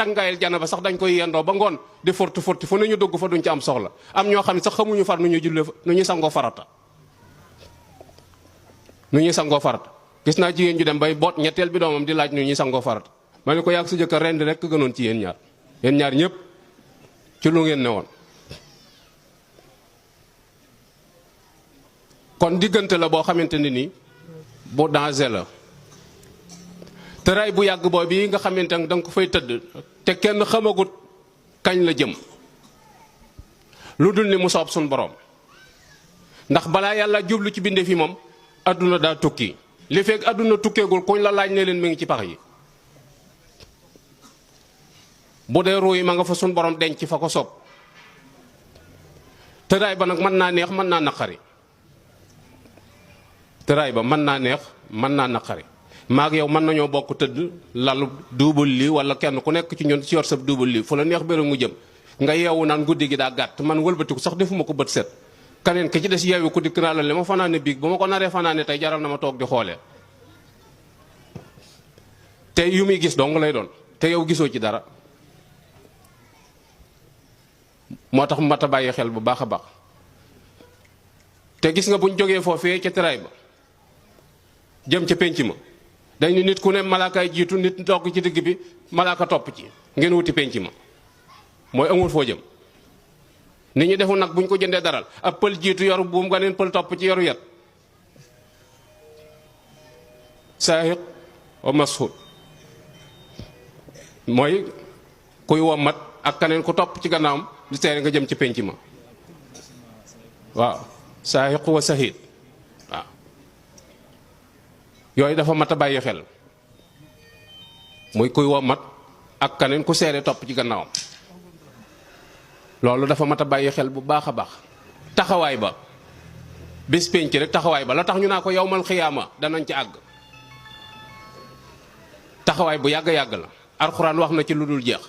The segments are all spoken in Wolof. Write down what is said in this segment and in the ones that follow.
tàngaayal janaba sax dañ koy yendoo ba ngoon di forti forti fu ne ñu dugg fa duñ ci am soxla am ñoo xam ne sax xamuñu far nu ñuy julle nu ñuy sangoo farata gis naa jigéen ju dem bay boot ñetteel bi doomam di laaj nu ñuy sangoo farata ma ne ko yàgg sa jëkkër rendi rek gënoon ci yéen ñaar ñëpp ci lu ngeen ne woon. kon diggante la boo xamante ne nii bu danger la tëraay bu yàgg boobu yi nga xamante ne danga ko fay tëdd te kenn xamagut kañ la jëm lu dul ni mu soob suñ borom ndax balaa yàlla jublu ci binde fi moom adduna daa tukki li fekk adduna tukkeegul kuñ la laaj ne leen mi ngi ci pax yi bu dee ruu yi ma nga fa suñ borom denc fa ko soob tëraay ba nag mën naa neex mën naa naqari tëraay ba mën naa neex mën naa naqari maag yow mën nañoo bokk tëdd lalu duubal lii wala kenn ku nekk ci ñun ci yor sa duubal lii fu la neex bëri mu jëm nga yeewu naan guddi gi daa gàtt man wëlbatiku sax defuma ko bët set kaneen ki ci des yeewu ko dikk naa la li ma fanaane biig ba ma ko naree fanaane tey jaral na ma toog di xoolee te yu muy gis dong lay doon te yow gisoo ci dara moo tax mat a bàyyi xel bu baax a baax te gis nga buñ jógee foofee ca tëraay ba jëm ca pénc ma dañ ni nit ku ne malaakaay jiitu nit toog ci digg bi malaaka topp ci ngeen wuti pénc ma mooy amul foo jëm nit ñi defu nag buñ ko jëndee daral ab pël jiitu yoru buum nga neen pël topp ci yoru yat saahiq wa mashud mooy kuy wommat ak kaneen ku topp ci gannaawam di teere nga jëm ci pénc ma waaw saahiq wa sahid waaw yooyu dafa mat a bàyyi xel muy kuy wommat ak kaneen ku seere topp ci gannaawam loolu dafa mat a bàyyi xel bu baax a baax taxawaay ba bés pénc rek taxawaay ba la tax ñu naa ko yawmal xiyaama danañ ci àgg taxawaay bu yàgg-yàgg la alxuraan wax na ci lu dul jeex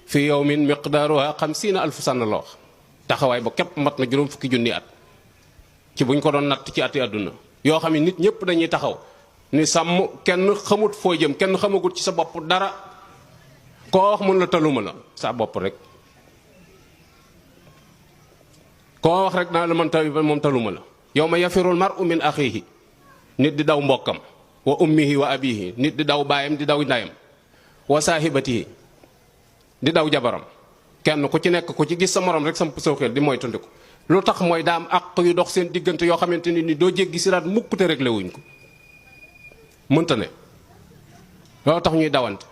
fi yawmin miqdaaruha 50,000 sana la wax taxawaay ba képp mat na juróom fukki junni at ci buñ ko doon natt ci ati àdduna yoo xam ne nit ñëpp dañuy taxaw ni sàmm kenn xamut foo jëm kenn xamagut ci sa bopp dara koo wax mun la taluma la sa bopp rek koo wax rek naa la man moom taluma la yawma yafirul mar'u min axiihi nit di daw mbokkam wa ummihi wa abihi nit di daw baayam di daw ndayam wa saahibatihi di daw jabaram kenn ku ci nekk ku ci gis sa morom rek samp saw xel di mooy tundiku lu tax mooy daa am àq yu dox seen diggante yoo xamante ni doo jéggi siraat mukk te réglé wuñ ko mënta ne loolu tax ñuy dawante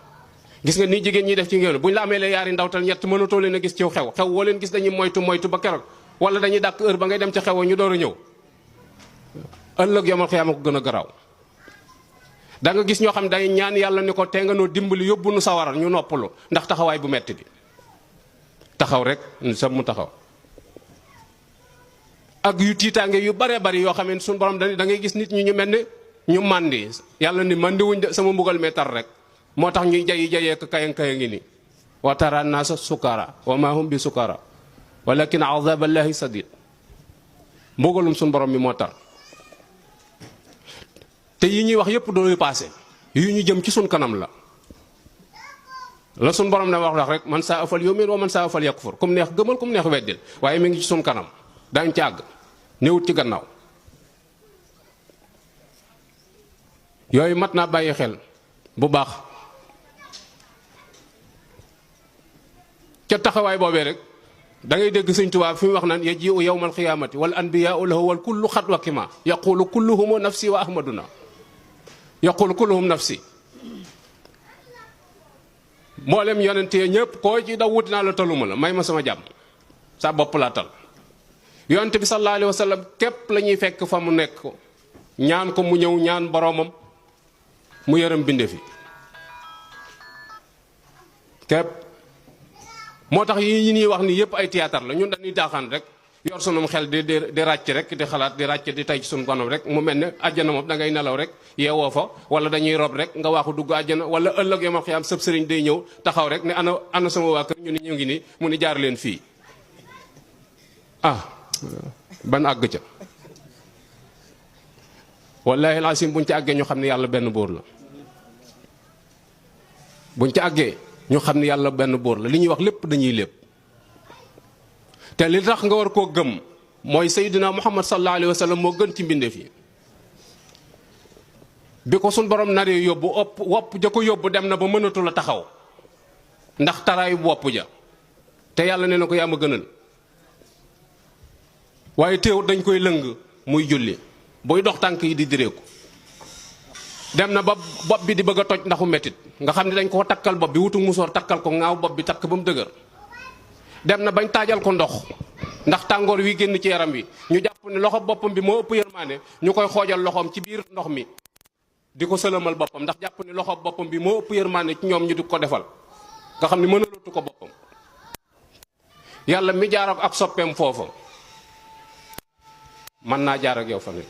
gis nga nii jigéen ñi def ci ngeen buñ la amee la yaari ndawtal ñett mënatoo leen a gis ci xew woo leen gis dañuy moytu ba keroog wala dañuy dàq heure ba ngay dem ca xew ñu door a ñëw ëllëg yomal xiyaama ko gën a garaaw da nga gis ñoo xam ne day ñaan yàlla ni ko tee nga noo dimbali yóbbu nu sawaral ñu noppalu ndax taxawaay bu metti bi taxaw rek sa mu taxaw ak yu tiitaange yu bare bari yoo xam ne suñu borom da ngay gis nit ñi ñu mel ne ñu màndi yàlla ni màndi wuñ de sama mbugal mee tar rek moo tax ñuy jayee ko kayang ngi ni wa tara naasa sukara wa ma hum bi sukara walakin azaballahi sadid mbugalum suñu borom mi moo tar te yi ñuy wax yépp dooyu paase yu ñu jëm ci suñ kanam la suñ borom ne wax rek man saa afal yu'min wa man saa afal yakfur kum neex gëmal kum neex weddil waaye mi ngi ci suñ kanam dañ ci àgg néewut ci gannaaw yooyu mat naa bàyyi xel bu baax ca taxawaay boobee rek da ngay dégg Sëñ Tuubaa fi mu wax naan yaji'u yawmal qiyaamati wal anbiyaa'u lahu wal kullu xat wakima yaqulu kulluhum nafsi wa ahmaduna yaqulu kulluhum nafsi mboolem yonente ñëpp koo ci daw wuti naa la taluma la may ma sama jàmm sa bopp laa tal yonente bi sallallahu alayhi wa sallam képp la ñuy fekk fa mu nekk ñaan ko mu ñëw ñaan boromam mu yërëm binde fi képp moo tax yi ñuy wax ni yëpp ay théâtre la ñun dañuy daaxaan rek yor sunum xel di ràcc rek di xalaat di ràcc di tay ci sunu kanam rek mu mel ne àjjana moom da ngay nelaw rek yeewoo fa wala dañuy rob rek nga waaxu dugg àjjana wala ëllëg yomal xiyaam sëb sëriñ day ñëw taxaw rek ne ana sama waa kër ñu ni ñu ngi nii mu ni jaar leen fii ban àgg ca wallaahi alazim buñ ci àggee ñu xam ne yàlla benn buur la buñ ci àggee ñu xam ni yàlla benn buur la li ñuy wax lépp dañuy lépp te li tax nga war koo gëm mooy Seydina Muhammad sallallahu alayhi wa sallam moo gën ci mbindeef yi bi ko suñ borom naree yóbbu wopp ja ko yóbbu dem na ba mënatu la taxaw ndax taraayu wopp ja te yàlla nee na ko yaa ma gënal waaye teewut dañ koy lëng muy julli buy dox tànk yi di direeku dem na ba bopp bi di bëgg a toj ndaxu mettit nga xam ne dañ koo takkal bopp bi wutu musoor takkal ko ŋaaw bopp bi takk ba mu dëgër dem na bañ taajal ko ndox ndax tàngoor wi génn ci yaram wi ñu jàpp ne loxo boppam bi moo ëpp yërmaane ñu koy xoojal loxoom ci biir ndox mi di ko sëlëmal boppam ndax jàpp ne loxo boppam bi moo ëpp yërmaane ci ñoom ñu di ko defal nga xam ne mënalatu ko boppam yàlla mi jaar ak soppeem foofa mën naa jaar ak yow fa ne